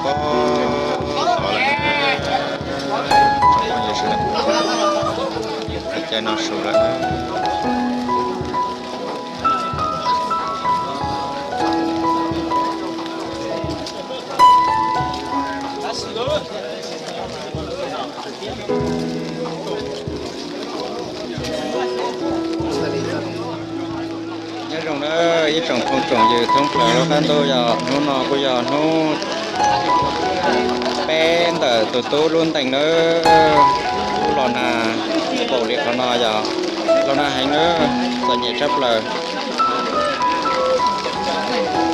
Txog lawm, tsoom phooj ywg sawv daws, cov caij no su lawm. Nyob zoo na ib tsoom phooj tsoom ywg thoob plaws lub qab ntuj, yog hnub no kuj yog hnub peb ntawm tus tub lub ntees na, kuj los nag npaum li qhov no yog los nag heev na, txom nyem tshaj plaws.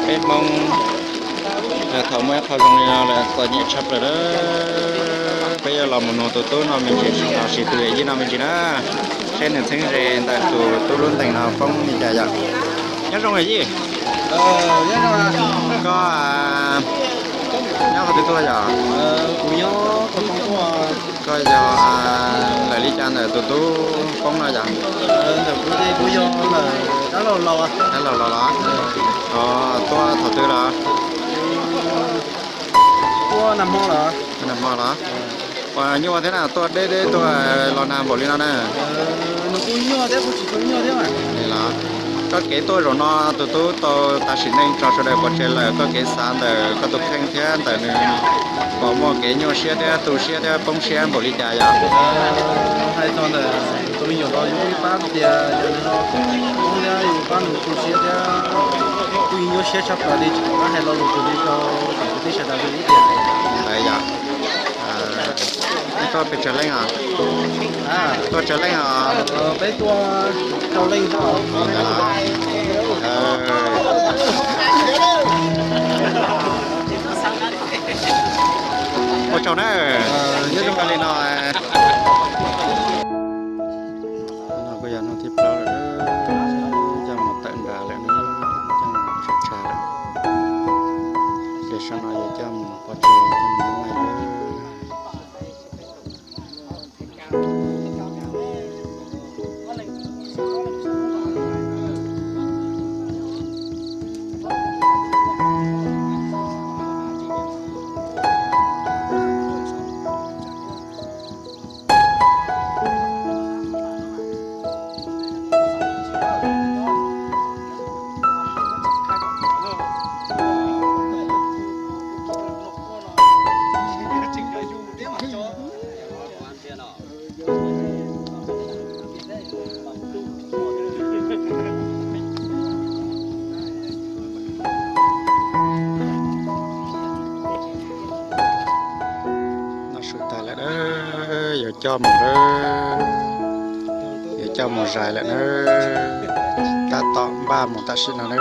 Peb Hmoob yog thaum muaj ib qho zoo li no lawm txom nyem tshaj plaws na. Peb yuav los mus nug tus tub no me ntsis, los sis tus yawm yij no me ntsis na, seb nws txheeb ze ntawm tus tub lub ntees no poob li cas yom. Nyob zoo yawm yij. Koj nyob qhov twg tuaj yom? Koj yog lawm li cas ntawm tus tub poob no yom? Dab laug los? Tuaj thaum twg los? Nag hmo los? Ua nyuaj thiab na, tuaj deb deb tuaj los nag npaum li no na. Los, koj kev tuaj zaum no tus tub tau tas sim neej tso sawv daws pov tseg lawm, koj kev xav ntawm koj tus kheej thiab ntawm nws puas muaj kev nyuaj siab thiab tu siab thiab poob siab npaum li cas yom? Hais txog ntawm tus me nyuam los yus pab tias yog nws poob thiab yus pab nws tu siab thiab kuj nyuaj siab tshaj plaws li, tsis pom qab hais lo lus twg li rau cov kwv tij sawv daws li tias. Ntawd yom. Nej tuaj pes tsawg leej os? Tuaj tsawg leej os? Peb tuaj rau leej. Ntawd los. Ua tsaug na. Nyob zoo li no. No kuj yog hnub thib plaub lawm, coj mus tawm nram lawm, coj mus tsham tshav lawm. Ces saum no yuav coj mus pov tseg, coj mus muab lawm. No su tas lawm, yuav coj mus lawm, yuav coj mus zais lawm na. Tab tom npaj mus tam sim no na.